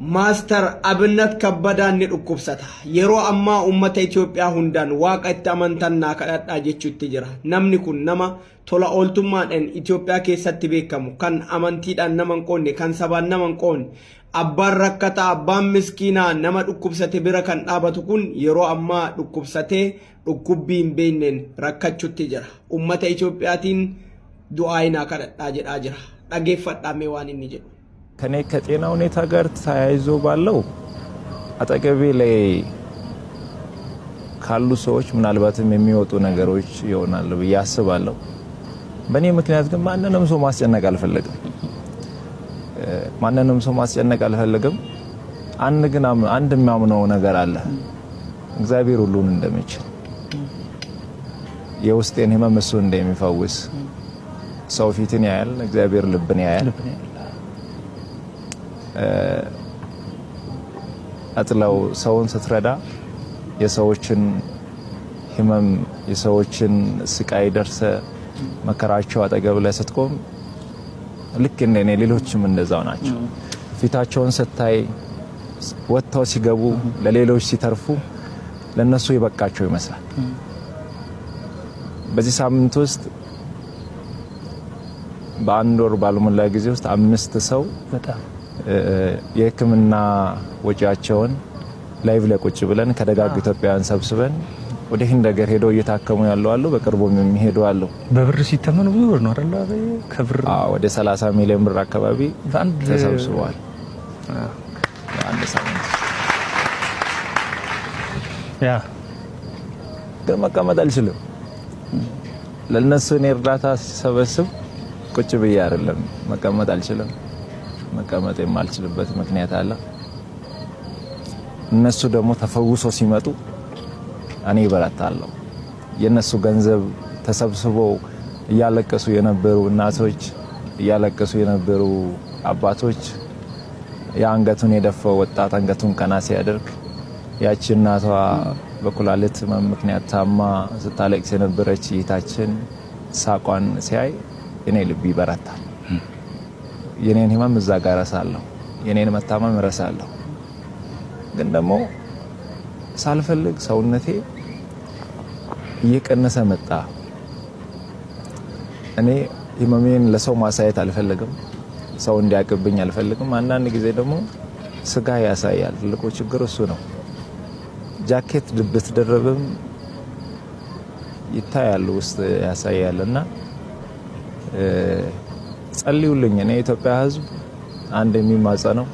Master Abinat Kabbadaan ni dhukkubsata. Yeroo ammaa uummata Itoophiyaa hundaan Waaqa itti amantan naa kadhadhaa jechuutti jira. Namni kun nama tola ooltummaadhaan Itoophiyaa keessatti beekamu, kan amantiidhaan nama hin qoodne, kan sabaan nama hin qoodne, abbaan rakkataa, abbaan miskiinaa nama dhukkubsate bira kan dhaabatu kun yeroo ammaa dhukkubsatee dhukkubbii hin beekneen rakkachuutti jira. Uummata Itoophiyaatiin du'aayi naa kadhadhaa jedhaa jira. Dhageeffadhaa mee waan inni jedhu. ከኔ ከጤና ሁኔታ ጋር ተያይዞ ባለው አጠገቤ ላይ ካሉ ሰዎች ምናልባትም የሚወጡ ነገሮች ይሆናሉ ብዬ አስባለሁ። በእኔ ምክንያት ግን ማንንም ሰው ማስጨነቅ አልፈልግም። ማንንም ሰው ማስጨነቅ አልፈልግም። አንድ ግን አንድ የሚያምነው ነገር አለ። እግዚአብሔር ሁሉን እንደሚችል፣ የውስጤን ህመም እሱ እንደሚፈውስ። ሰው ፊትን ያያል፣ እግዚአብሔር ልብን ያያል። አጥለው ሰውን ስትረዳ፣ የሰዎችን ህመም የሰዎችን ስቃይ ደርሰ መከራቸው አጠገብ ላይ ስትቆም ልክ እንደ እኔ ሌሎችም እንደዛው ናቸው። ፊታቸውን ስታይ፣ ወጥተው ሲገቡ፣ ለሌሎች ሲተርፉ ለነሱ የበቃቸው ይመስላል። በዚህ ሳምንት ውስጥ በአንድ ወር ባልሞላ ጊዜ ውስጥ አምስት ሰው የሕክምና ወጪያቸውን live ላይ ቁጭ ብለን ከደጋግ ኢትዮጵያውያን ሰብስበን ወደ ህንድ ሀገር ሄደው እየታከሙ ያሉ አሉ። በቅርቡም የሚሄዱ አሉ። በብር ሲተመኑ ብዙ ብር ነው አይደል? ከብር አዎ፣ ወደ 30 ሚሊዮን ብር አካባቢ በአንድ ተሰብስበዋል። በአንድ ሳምንት። ግን መቀመጥ አልችልም። ለነሱ እኔ እርዳታ ሲሰበስብ ቁጭ ብዬ አይደለም፣ መቀመጥ አልችልም። መቀመጥ የማልችልበት ምክንያት አለ። እነሱ ደግሞ ተፈውሶ ሲመጡ እኔ እበረታለሁ። የእነሱ ገንዘብ ተሰብስቦ እያለቀሱ የነበሩ እናቶች፣ እያለቀሱ የነበሩ አባቶች፣ የአንገቱን የደፋው ወጣት አንገቱን ቀና ሲያደርግ፣ ያቺ እናቷ በኩላሊት ህመም ምክንያት ታማ ስታለቅስ የነበረች እህታችን ሳቋን ሲያይ የኔ ልብ ይበረታል። የኔን ህመም እዛ ጋር እረሳለሁ። የኔን መታመም እረሳለሁ። ግን ደግሞ ሳልፈልግ ሰውነቴ እየቀነሰ መጣ። እኔ ህመሜን ለሰው ማሳየት አልፈልግም። ሰው እንዲያውቅብኝ አልፈልግም። አንዳንድ ጊዜ ደግሞ ስጋ ያሳያል። ትልቁ ችግር እሱ ነው። ጃኬት ብትደርብም ይታያል፣ ውስጥ ያሳያል። እና ጸልዩልኝ። እኔ የኢትዮጵያ ሕዝብ አንድ የሚማጸነው